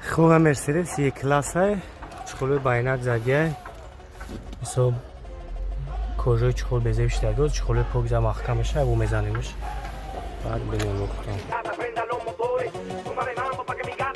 Хуба, Мерседес Е классай, чехолои байнак задияй. Мисол, кожаи чехол безеб шидаги, чехолои пок за маҳкам меша, бу мезанемш. Баъд бинем, бухтам. Prenda los motores, súmale mambo pa' que mi gata